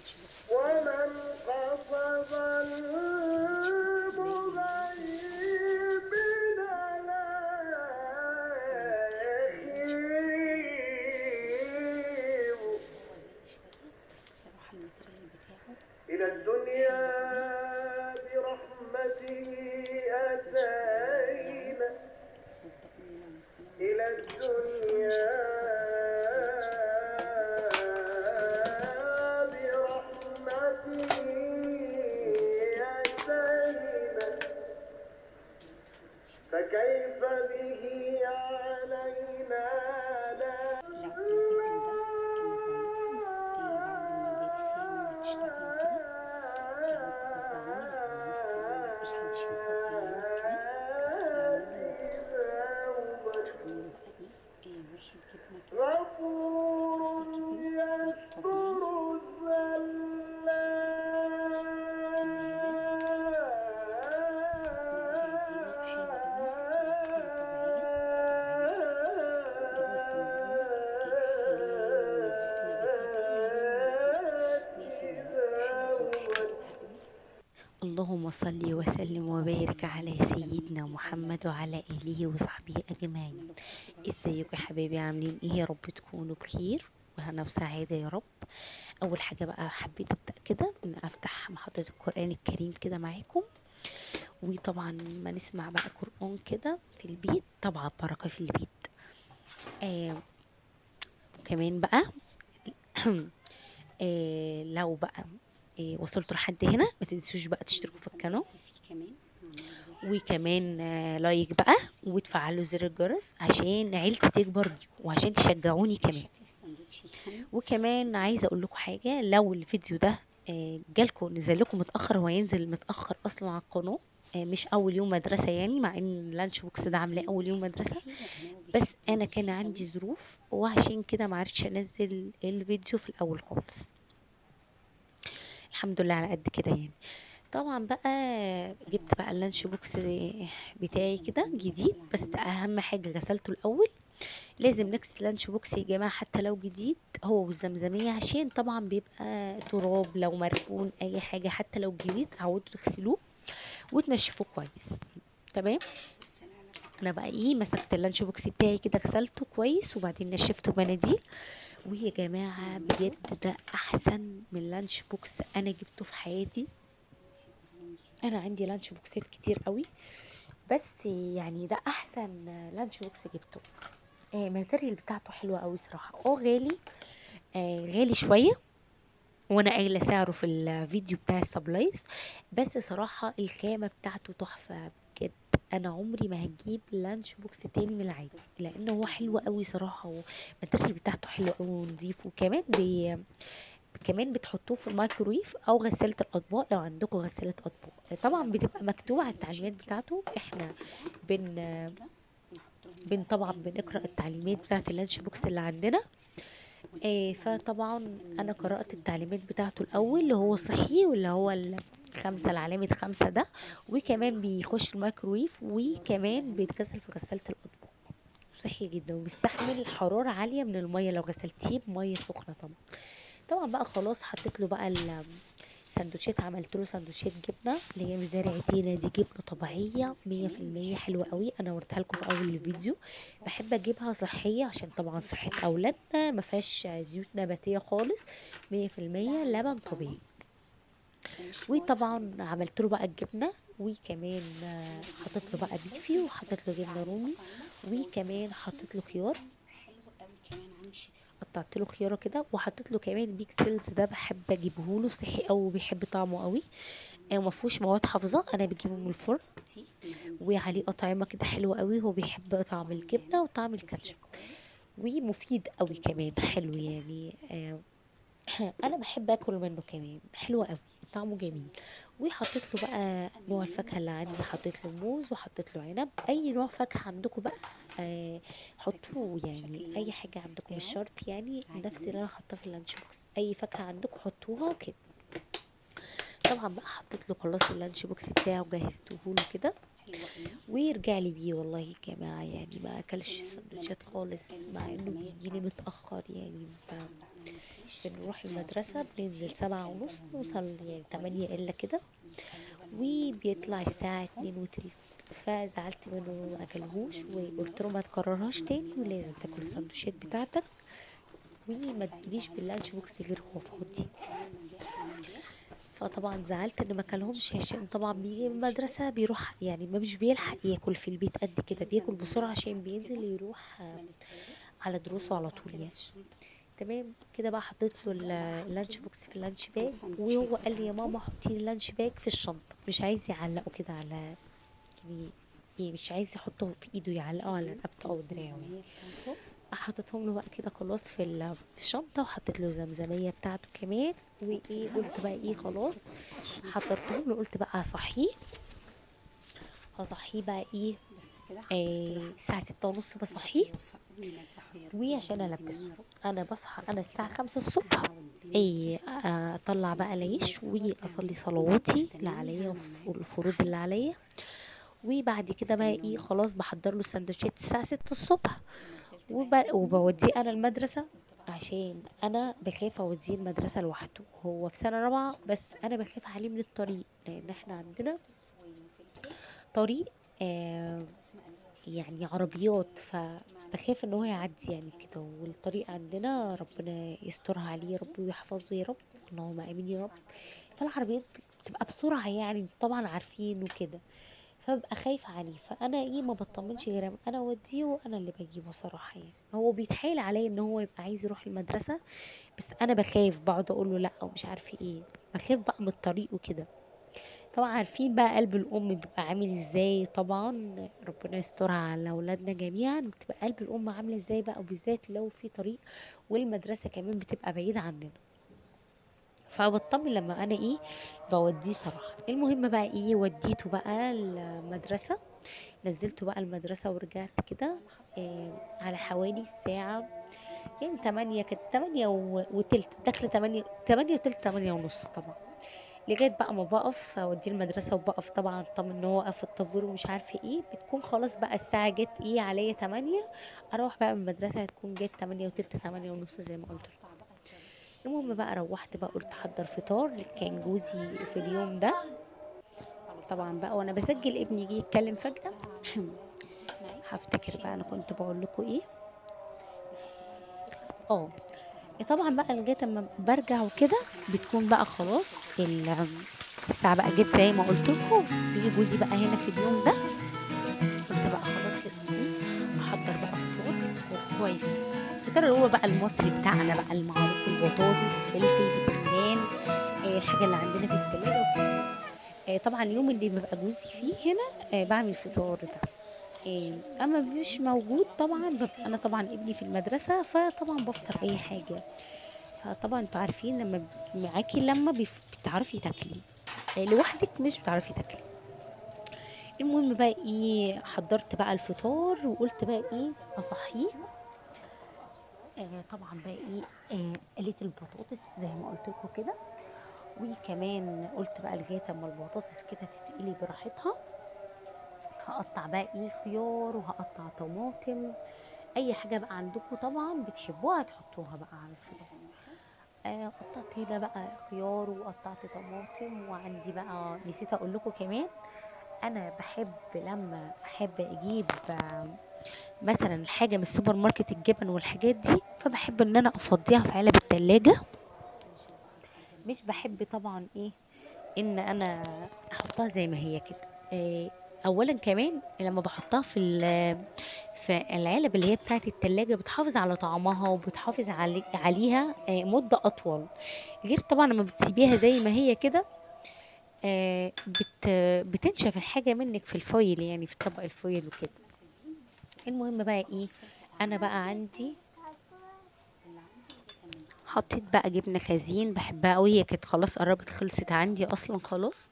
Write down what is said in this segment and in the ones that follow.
ال lunch box ومن بتاعي. قصد ال lunch box اللي هي المهيمن من لا احسن ال lunch box بتاعي. يخيب. هو غالي شوية بس صراحة ال material بتاعه إلى حلو الدنيا قوي. برحمته ان شاء الله يعني أتينا، صدقوني لو إلى جبت ال lunch box ده مش الدنيا هتفكروا في ال lunch box تاني. برحمته من ده كده أتينا، فكيف به علينا لا. لو الفيديو ده نزل لكم بعد المدارس يعني ما تشتغل وكده، يبقى غصب عني لان لسه مش حدش يبقى يعني كده. لو نزل متأخر هعمله بقى ايه، واحد جبنة كده، غفور دي جبنة طبيعي يستر اللي هي مزارع دينا، حلوة قوي وطبيعية، مكتوب عليها جبنة اسطنبولي خالية من الزيوت النباتية كده ولبن 100%، حلوة قوي بحب اجيبها قوي. اللهم صل وسلم طبعا وبارك على زبدة سيدنا رومي او محمد لبن، وعلى آله وصحبه أجمعين. اعمله بقى كده ازيكم يا حبايبي؟ عاملين ايه؟ يا رب تكونوا بخير وهنا وسعادة يا رب. أول حاجة بقى حبيت أبدأ كده إن أفتح محطة القرآن الكريم كده معاكم، وطبعا ما نسمع بقى قرآن كده في البيت، طبعا بركة في البيت. وكمان بقى لو بقى وصلتوا لحد هنا ما تنسوش بقى تشتركوا في زبدة القناة، بيفي كمان هعمله واحد وكمان like بقى، وتفعلوا زر الجرس عشان عيلتي تكبر بس بيكم وعشان تشجعوني كمان. شكل الساندوتش يعني وكمان وكده. عايزه اقول لكم حاجة، لو الفيديو ده جالكم نزل لكم متاخر، هو ينزل متاخر اصلا على القناة، مش اول يوم مدرسه يعني، مع ان ال lunch box ده عاملاه كمان اول يوم بيحب مدرسه، البيفي وابنائه بس بيحبوا انا كان البيفي عندي قوي. ظروف وعشان كده معرفتش انزل الفيديو في الاول خالص. الحمد لله على قد كده يعني. طبعا بقى جبت بقى تمام ال lunch box بتاعي هعملهم كده عندي جديد، بتبل بس عنه اهم حاجة غسلته الاول. لازم كده. نغسل lunch box يا جماعة حتى لو جديد، هو والزمزميه، عشان طبعا بيبقى تراب لو مركون اي حاجة، حتى لو جديد عودوا تغسلوه وتنشفوه كويس. تمام. بس العلب انا بتاعته بقى ايه مسكت ال lunch box بتاعي كده، غسلته كويس وبعدين نشفته بمناديل. ويا جماعة هعمله بجد ده احسن من lunch box انا جبته في حياتي. بيحب الرومي كده. انا عندي lunch box ات كتير قوي، بس يعني ده احسن lunch box جبته. Material بتاعته حلوة قوي صراحة. غالي، غالي شوية، وانا قايله سعره في الفيديو بتاع ال supplies، بس صراحة الخامة بتاعته تحفة بجد. انا عمري ما هجيب lunch box تاني من العادي، لان هو حلو قوي صراحة، وال material بتاعته حلوة قوي ونضيف، وكمان كمان بتحطوه في الميكرويف او غسالة الاطباق لو عندكم غسالة اطباق. كده طبعا بقى بتبقى خلصت مكتوبة على السندوتشات التعليمات كده. بتاعته. احنا دي بقى بن دول كده نحط لهم بن بقى طبعا اي بنقرا نوع التعليمات خضار بتاعه ال lunch بيحبوها، box اللي عندنا. والأكل عندكم فطبعا انا قرات لازم التعليمات يتكلف. بتاعته أنا الاول، اللي لو هو هعمل صحي lunch واللي box هو متقسم الخمسة عندي العلامة 5 ده، سلطتين وكمان هحط بيخش الميكرويف، خيار كده وكمان هنا. بيتغسل في غسالة الاطباق. صحي جدا وبيستحمل حرارة عالية من المية لو غسلتيه بميه سخنة. طبعا طبعا بقى خلاص حطيت له بقى السندوتشات، عملت له سندوتشات جبنه اللي هي مزارع تينا، دي جبنه طبيعية الويب مية كمان في المية، بيحبوا حلوة قوي قوي. انا وريتها لكم في اول الخبز ده، الفيديو. بحب اجيبها صحية عشان طبعا هحط له صحة شوية اولادنا، ما فيهاش زيوت نباتيه خالص، 100% ده هعمله لبن أطعمة طبيعي. مش واضحة وطبعا بالظبط. عملت له بقى الجبنة، وكمان أنا حطيت بجيبه له له بقى مجفف بيفي، وحطيت له بس جبنه أعمله رومي، أطعمة وكمان وصحي حطيت له خيار، وحلو قوي كمان عن الشيبسي. قطعت له خياره كده، وحطيت له كمان بيك سيلز، ده بحب اجيبه له صحي قوي وبيحب طعمه قوي. وما فيهوش مواد حافظه، انا بجيبه من فهعمل الفرن، دي أنا عندي وعليه موز اطعمه كده حلوة قوي، هو بيحب طعم وعندي الجبنة هنا وطعم غسلة الكاتشب، كويس ومفيد قوي دول كمان، مقطعين حلو كده يعني. انا بحب اكل منه كمان، حلو قوي طعمه عشان جميل. ال lunch box وحطيت له بقى نوع أعمل الفاكهة منه اللي عندي، سلطة. حطيت له موز وحطيت له عنب، اي نوع فاكهة عندكم بقى ده كده حطوه، شكل يعني اي ال lunch حاجة box عندكم، مش بتاعه شرط يعني نفس اللي عائلي. انا حاطاه في ال lunch box، اي فاكهة عندكم حطوها وكده. طبعا بقى حطيت له خلاص ال lunch box بتاعه، جهزته له كده حلو قوي. ويرجع لي بيه. والله يا جماعة يعني ما اكلش كمان سندوتشات ملت له خالص، مع انه الزمزمية بيجيلي بتاعته. متاخر يعني، بعمل ما ننساش بنروح المدرسة نوصيهم بننزل كتير، سبعة ويخلي ونص بالهم من نوصل نفسهم يعني 8 كويس، إلا كده، ويخلوا بالهم من وبيطلع الساعة دراستهم. 2:20. فزعلت منه وربنا ما يوفقهم اكلهوش، جميعا يا وقلت رب، له ما تكررهاش تاني وينجحنا ولازم تاكل ودعمني السندوتشات بتاعتك وتبقى وما سنة سعيدة تجيليش عليكم بال lunch يا box رب، غير هو اللهم فاضي. امين. وكمان نجاح ونجاح. فطبعا زعلت بس ان ما كده كلهمش، مش عشان طبعا هحطهم في بيجي من ال lunch box. المدرسة بيروح يعني ما مش بيلحق تمام. ياكل في البيت قد كده، ايه بياكل زمزمية بسرعة عشان بتاعته بينزل كده يروح ملك طارق، على دروسه على هنحطها طول كده يعني. في الشنطة. تمام كده بقى حطيت له هبدأ بقى ال lunch احط له box في ال lunch bag، السندوتشات وهو قال لي يا بتاعته. ماما حطي لي ال lunch bag في الشنطة، مش عايز يعلقه كده على يعني مش عايز يحطه في ايده يعلقه على كده رقبته او دراعه يعني. الزمزمية بتاعته. حطيتهم له بقى كده خلاص في الشنطة، وحطيت له الزمزمية بتاعته كمان، وايه هدخلها قلت بس بقى ايه استنى خلاص احط الشنطة. حضرتهم له، قلت بقى اصحيه، اصحيه بقى ايه بس كده حطيت كده الساعة 6:30 رب بصحيه يوفقه وينجحه يا رب، وعشان اللهم البسه. امين يا رب. انا بصحى بس انا الساعة كده 5 الصبح، هوديه ايه المدرسة، اطلع بقى هنزله العيش المدرسة وارجع واصلي معاكم. صلواتي اللي استنوني عليا هعمل معاكم والفروض احلى اللي فطار. عليا، وبعد كده بقى ايه استنوني. خلاص بحضر له السندوتشات الساعة 6 الصبح، ونزلت بقى ابني وبوديه انا وديته المدرسة، المدرسة، قلت بقى احضر عشان فطار انا كده بخاف اوديه المدرسة لوحده، هو في سنة رابعة عشان بس نفطر انا بخاف عليه من الطريق، لان احنا عندنا بطاطس وفلفل، طريق آه بطاطس مقلية وفلفل يعني عشان عربيات، مع فبخاف ان هو النشويات يعدي يعني وكمان كده، والطريق بطاطس عندنا وفلفل. ربنا يسترها عليه يا رب ويحفظه يا رب، اللهم امين يا رب. بس فالعربيات بتبقى بسرعة يعني طبعا عارفين وكده، فببقى خايفة عليه، فانا ايه ما بطمنش غير أما انا اوديه وانا اللي بجيبه صراحة يعني. هو بيتحايل عليا ان هو يبقى عايز يروح المدرسة، بس انا بخاف بقعد اقول له لا ومش عارفه ايه، بخاف بقى من الطريق وكده. طبعا عارفين بقى قلب الام بيبقى عامل ازاي، طبعا ربنا يسترها على اولادنا جميعا، بتبقى قلب الام عامله ازاي بقى، وبالذات لو في طريق والمدرسة كمان بتبقى بعيدة عننا، فبطمن لما انا ايه بوديه صراحة. المهم بقى ايه وديته بقى المدرسة، نزلته بقى المدرسة ورجعت كده على حوالي الساعة يعني 8 كده، 8:20، داخله 8، 8:20، 8:30 طبعا، لغاية بقى ما بقف اوديه المدرسة، وبقف طبعا اطمن ان هو وقف في الطابور ومش عارفه ايه، بتكون خلاص بقى الساعة جت ايه عليا 8، اروح بقى من المدرسة هتكون جت 8:20، 8:30 زي ما قلت لكم. هقطع بقى الطريق. المهم بقى روحت بقى قلت احضر فطار، كان جوزي في اليوم ده خلاص طبعا بقى بقى وانا هقطعها بسجل ابني جه يتكلم فجأة. وهحطها على الزيت معاكم هفتكر بقى عشان انا كنت بقول لكم ايه. نحط بقى البطاطس. طبعا اه نزلتها بقى طبعا بقى لغاية اما برجع وكده الزيت بتكون معايا بقى خلاص الساعة بقى جت زي ما قلت لكم. بيجي جوزي بقى هنا في اليوم ده، قلت بقى خلاص لازم ايه احضر بقى فطار كويس، الفطار اللي هو بقى المصري بتاعنا بقى المعروف، البطاطس فلفل بتنجان، الحاجة اللي عندنا في التلاجة وكده. طبعا اليوم اللي بيبقى جوزي فيه هنا بعمل فطار ده، اما مش موجود طبعا ببقى انا طبعا ابني في المدرسة، فطبعا بفطر اي حاجة. فطبعا انتوا عارفين لما معاكي لما بتعرفي تاكلي، لوحدك مش بتعرفي تاكلي. المهم بقى ايه حضرت بقى الفطار وقلت بقى ايه اصحيه. طبعا بقى ايه قليت البطاطس زي ما قلت لكم كده، وكمان قلت بقى لغاية اما البطاطس كده تتقلي براحتها هقطع بقى ايه خيار وهقطع طماطم، اي حاجة بقى عندكم طبعا بتحبوها تحطوها بقى على الفطار. قطعت هنا بقى خيار وقطعت طماطم، وعندي بقى نسيت اقول لكم كمان انا بحب لما احب اجيب مثلا حاجة من السوبر ماركت الجبن والحاجات دي، فبحب ان انا افضيها في علب التلاجة، مش بحب طبعا ايه ان انا احطها زي ما هي كده. اولا كمان لما بحطها في العلب اللي هي بتاعه التلاجة بتحافظ على طعمها وبتحافظ عليها مدة اطول، غير طبعا لما بتسيبيها زي ما هي كده بتنشف الحاجة منك في ال foil، يعني في طبق ال foil وكده. المهم بقى ايه انا بقى عندي حطيت بقى جبنه خزين بحبها قوي، هي كانت خلاص قربت خلصت عندي اصلا خلاص،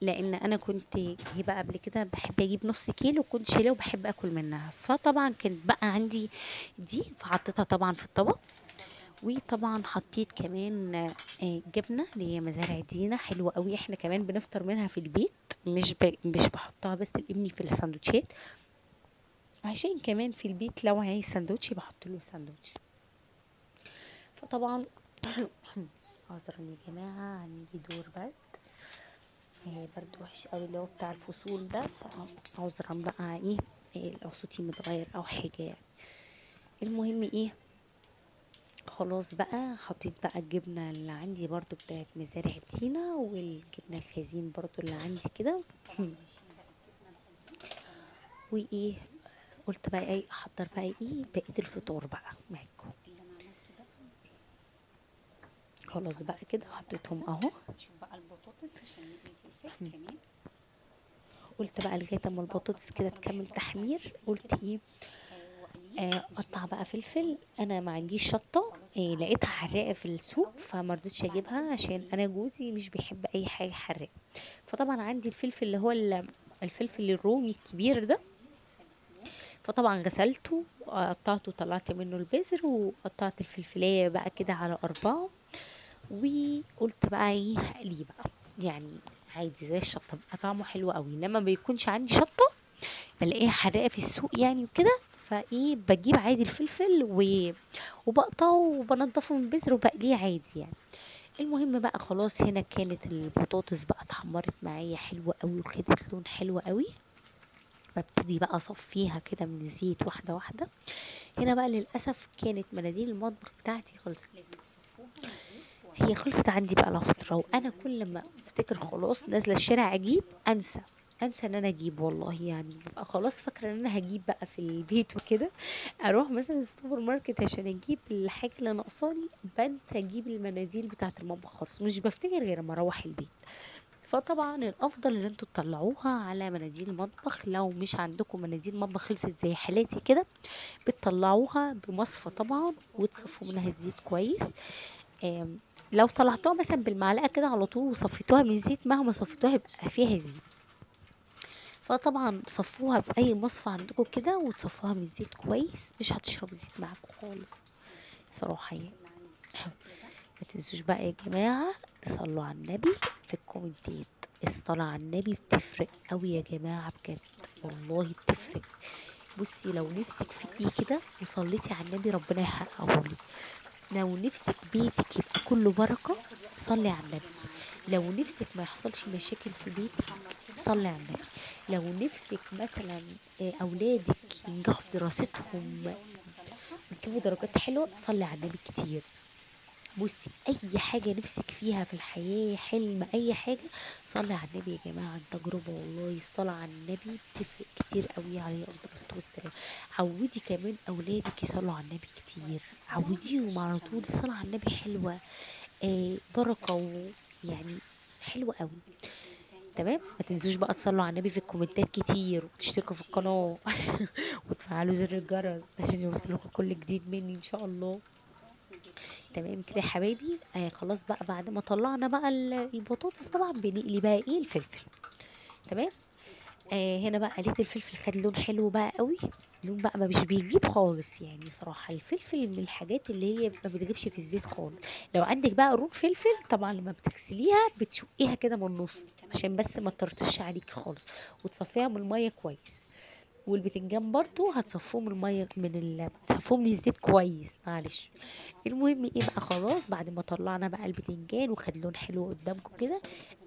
لان انا كنت جايبه قبل كده بحب اجيب نص كيلو كنت شايلاه وبحب اكل منها، فطبعا كانت بقى عندي دي فحطيتها طبعا في الطبق. وطبعا حطيت كمان جبنه اللي هي مزارع دينا حلوة قوي، احنا كمان بنفطر منها في البيت، مش بحطها بس لابني في السندوتشات، عشان كمان في البيت لو عايز سندوتش بحط له سندوتش. فطبعا عذرا يا جماعة، عندي دور برد، برد وحش قوي اللي هو بتاع الفصول ده، فعذرا بقى ايه لو صوتي متغير او حاجة يعني. المهم ايه، خلاص بقى حطيت بقى الجبنة اللي عندي برضو بتاعت مزارع دينا، والجبنة الخزين برضو اللي عندي كده. وايه قلت بقى ايه، احضر بقى ايه بقية الفطار بقى معاكم. خلاص بقى كده حطيتهم اهو. نشوف بقى البطاطس عشان نقلي فلفل كمان. قلت بقى لغاية اما البطاطس كده تكمل تحمير، قلت ايه اقطع بقى فلفل. انا ما عنديش شطه، لقيتها حراقه في السوق فما رضيتش اجيبها عشان انا جوزي مش بيحب اي حاجة حراقه. فطبعا عندي الفلفل اللي هو الفلفل الرومي الكبير ده، فطبعا غسلته وقطعته وطلعت منه البذر، وقطعت الفلفلايه بقى كده على 4، وقلت بقى ايه هقليه بقى يعني عادي زي الشطه، بقى طعمه حلو قوي. انما ما بيكونش عندي شطه بلاقيها حراقه في السوق يعني وكده، فايه بجيب عادي الفلفل وبقطعه وبنضفه من البذر وبقليه عادي يعني. المهم بقى خلاص هنا كانت البطاطس بقى اتحمرت معايا حلوة قوي وخدت لون حلو قوي. ببتدي بقى اصفيها كده من الزيت واحدة واحدة. هنا بقى للاسف كانت مناديل المطبخ بتاعتي خلصت، لازم تصفوها من الزيت. هي خلصت عندي بقى لها فترة، وانا كل ما افتكر خلاص نازله الشارع اجيب، انسى ان انا اجيب والله يعني، ببقى خلاص فاكره ان انا هجيب بقى في البيت وكده، اروح مثلا السوبر ماركت عشان اجيب الحاجة اللي ناقصاني، بنسى اجيب المناديل بتاعه المطبخ خالص، مش بفتكر غير لما اروح البيت. فطبعا الافضل ان انتوا تطلعوها على مناديل المطبخ، لو مش عندكم مناديل مطبخ خلصت زي حالاتي كده، بتطلعوها بمصفى طبعا وتصفوا منها الزيت كويس. لو طلعتوها مثلا بالمعلقه كده على طول وصفيتوها من الزيت، مهما صفيتوها يبقى فيها زيت. فطبعا صفوها باي مصفى عندكم كده وتصفوها من الزيت كويس، مش هتشرب زيت معاكم خالص صراحة يعني. ما تنسوش بقى يا جماعة تصلوا على النبي في الكومنتات، الصلاة على النبي بتفرق قوي يا جماعة بجد والله بتفرق. بصي لو نفسك في ايه كده وصليتي على النبي ربنا يحققه لك. لو نفسك بيتك يبقى كله بركة صلي على النبي. لو نفسك ما يحصلش مشاكل في بيتك صلي على النبي. لو نفسك مثلا اولادك ينجحوا في دراستهم ويجيبوا درجات حلوة صلي على النبي كتير. بصي اي حاجة نفسك فيها في الحياة، حلم، اي حاجة، صلي على النبي يا جماعة، عن تجربه والله الصلاة على النبي بتفرق كتير قوي، عليه افضل الصلاة والسلام. عودي كمان اولادك يصلوا على النبي كتير، عوديهم على طول الصلاة على النبي حلوة، بركة ويعني حلوة قوي. تمام، ما تنسوش بقى تصلوا على النبي في الكومنتات كتير، وتشتركوا في القناة وتفعلوا زر الجرس عشان يوصلكم كل جديد مني ان شاء الله. تمام كده يا حبايبي. خلاص بقى بعد ما طلعنا بقى البطاطس طبعا بنقلي بقى ايه الفلفل. تمام، هنا بقى قليت الفلفل، خد لون حلو بقى قوي، لون بقى ما مش بيجيب خالص يعني صراحة. الفلفل من الحاجات اللي هي ما بتجيبش في الزيت خالص. لو عندك بقى قرون فلفل طبعا لما بتغسليها بتشقيها كده من النص عشان بس ما تطرطش عليكي خالص، وتصفيها من المية كويس. والبتنجان برضو هتصفوه من المية، تصفوه من الزيت كويس معلش. المهم ايه بقى، خلاص بعد ما طلعنا بقى البتنجان وخد لون حلو قدامكم كده،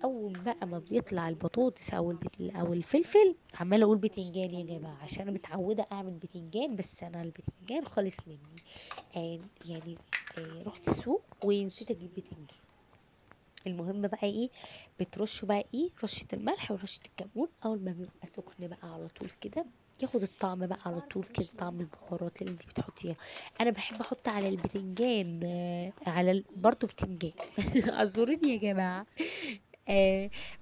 اول بقى ما بيطلع البطاطس او او الفلفل، عماله اقول بتنجان يا جماعة عشان انا متعوده اعمل بتنجان، بس انا البتنجان خالص مني، يعني رحت السوق ونسيت اجيب بتنجان. المهم بقى ايه، بترشوا بقى ايه رشه الملح ورشه الكمون، اول ما بيبقى سخن بقى على طول كده ياخد الطعم بقى على طول كده، طعم البهارات اللي انت بتحطيها. انا بحب احط على البتنجان، على برضو بتنجان اعذروني يا جماعة،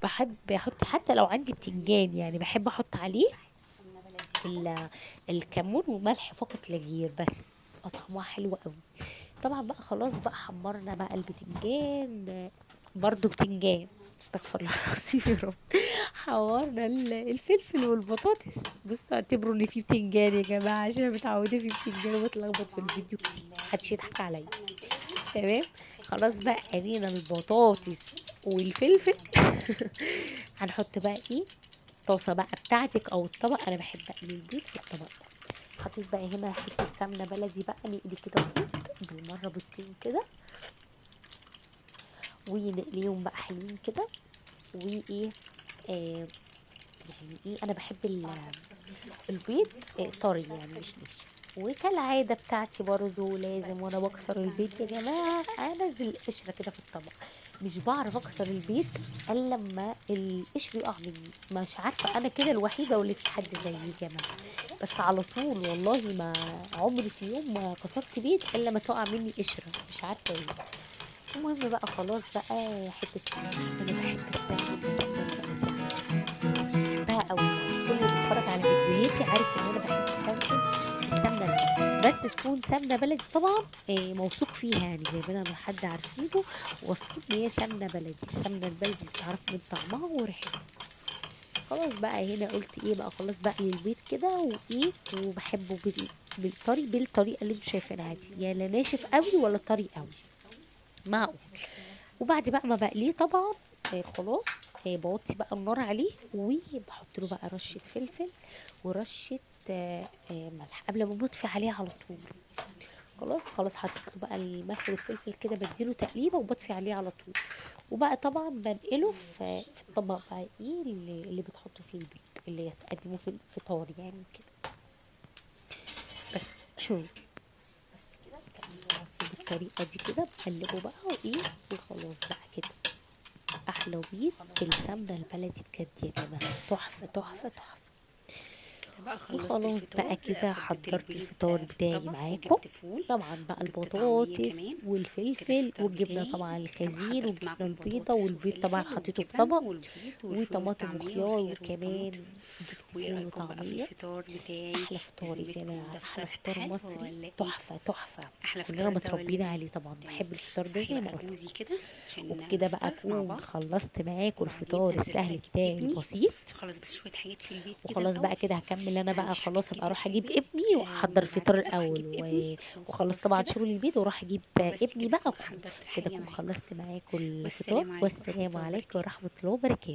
بحب احط حتى لو عندي بتنجان يعني بحب احط عليه الكمون وملح فقط لا غير، بس طعمها حلو قوي. طبعا بقى خلاص بقى حمرنا بقى البتنجان، برضو بتنجان، استغفر الله العظيم يا رب. حورنا الفلفل والبطاطس. بصوا اعتبروا ان في بتنجان يا جماعة عشان متعوده في بتنجان وبتلخبط في الفيديو كتير، محدش يضحك عليا. تمام، خلاص بقى قلينا البطاطس والفلفل. هنحط بقى ايه، طاسه بقى بتاعتك او الطبق، انا بحب اقلي البيض في الطبق ده. حطيت بقى هنا حتة سمنه بلدي بقى، نقلي كده بيض بالمرة، بيضتين كده ونقليهم بقى حلوين كده. وايه يعني ايه، انا بحب البيض طري يعني مش ناشف. وكالعادة بتاعتي برضو لازم وانا بكسر البيض يا جماعة انزل القشرة كده في الطبق. مش بعرف اكسر البيض الا لما القشر يقع مني، مش عارفه انا كده الوحيدة ولا في حد زيي يا جماعة، بس على طول والله ما عمري في يوم ما كسرت بيض الا ما تقع مني قشرة، مش عارفه ايه. المهم بقى خلاص بقى حتة انا بحب السمنة جدا جدا، بحبها قوي. كل اللي بيتفرج على فيديوهاتي عارف ان انا بحب السمنة البلدي، بس تكون سمنه بلدي طبعا موثوق فيها، يعني جايبينها من حد عارفينه واثقين ان هي سمنه بلدي. السمنة البلدي بتعرف من طعمها وريحتها. خلاص بقى هنا قلت ايه بقى، خلاص بقى للبيض كده وايه، وبحبه بالطري بالطريقة اللي انتوا شايفينها دي، يا لا ناشف قوي ولا طري قوي، معقول. وبعد بقى ما بقليه طبعا خلاص بوطي بقى النار عليه، وبحط له بقى رشه فلفل ورشه ملح قبل ما بطفي عليه على طول. خلاص حطيت له بقى الملح والفلفل كده، بديله تقليبه وبطفي عليه على طول. وبقى طبعا بنقله في الطبق بقى ايه اللي بتحطه فيه البيض اللي هتقدمه في الفطار يعني كده. بس بس كده بالطريقة دي كده بقلبه بقى وايه، وخلاص بقى كده احلى بيض بالسمنه البلدي بجد يا جماعة، تحفة تحفة تحفة. بقى خلصت وخلاص الفطار، بقى كده فضيت حضرت البيض الفطار في بتاعي الطبق معاكم. وجبت فول طبعا بقى وجبت طعمية البطاطس كمان كده والفلفل الفطار والجبنه بتاعي. طبعا الخنزير حضرت والجبنه معاكم البيضة بطاطس والبيض طبعا وفلفل حطيته في والجبن طبق والبيض والفول وطماطم والطعمية وخيار، والخيار وكمان والطماطم. جبت وايه فول رايكم بقى في وطعميه. الفطار بتاعي؟ احلى فطار يا بذمتكم جماعة، ده احلى فطار فطار حلو مصري، ولا ايه؟ تحفة تحفة، احلى كلنا فطار ده ولا متربيين ايه؟ عليه طبعا. تمام. بحب الفطار ده صحي زي ما بقى قلت. جوزي كده عشان وبكده بقى نفطر مع اكون بعض، خلصت معاكم وبعدين الفطار انزل بقى السهل اجيب بتاعي ابني. البسيط. خلص بس شوية حاجات في البيت كده وخلاص بقى الاول، كده هكمل انا بقى، عندي حاجات خلاص ابقى كتير اروح في اجيب البيت. ابني واحضر وبعد الفطار كده اروح الاول اجيب ابني وخلص وخلاص طبعا كده. شغل البيت واروح اجيب وبس ابني كده بقى. اكون حضرت كده الحاجة اكون معاكم. خلصت معاكم الفطار، والسلام عليكم ورحمة والسلام الله عليكم وبركاته. ورحمة الله وبركاته.